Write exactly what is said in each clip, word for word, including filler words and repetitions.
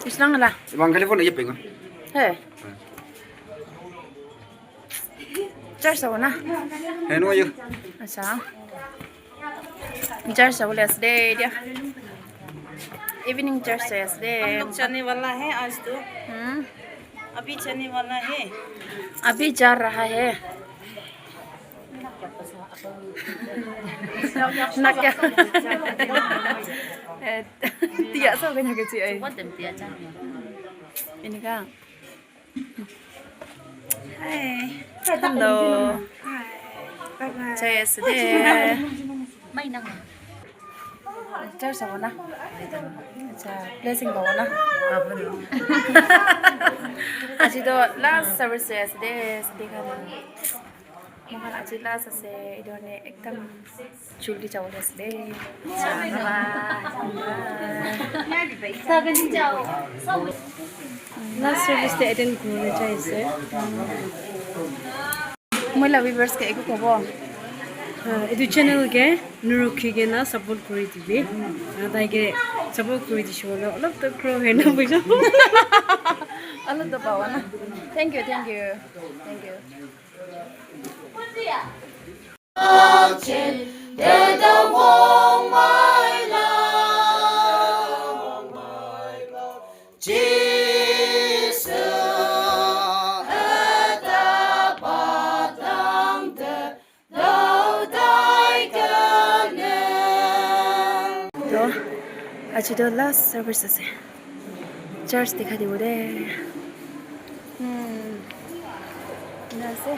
Islang la. Ibang kali phone aja pengen. Hey. Church sabo na? Henu ayo. Acha. Church sabo le ase de dia. Evening church ase de. हम लोग जाने वाला है आज तो। Hmm? अभी जाने वाला है। अभी जा रहा है। Na kya? Eh, tiya sa kanya kachi ai. Ini ka. Hi. Hello. Hi. Bye bye. Chai ase de. Mai nang. Church sabo na. Acha, blessing pabo na. Aji to last service ase de, ase de khan. Moikhan aji last ase, etu karne ekdam jaldi jabo le ase de. Last service te attend kuribole jai ase. Moi la viewers ke eku kobo. Ah, etu channel ke nurukhi ke na support kuri dibi. Ah, tai ke support kuri dise koile olop to grow hoi na bujo. Olop to pabo na. Thank you, thank you. Thank you. To, aji to last service ase. Church dikhai dibo de. Hmm. Ena ase.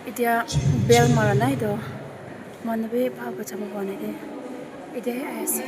Etia bell mara nai toh. Manu bi bhal para jabo para nai de. Etia he ahi ase.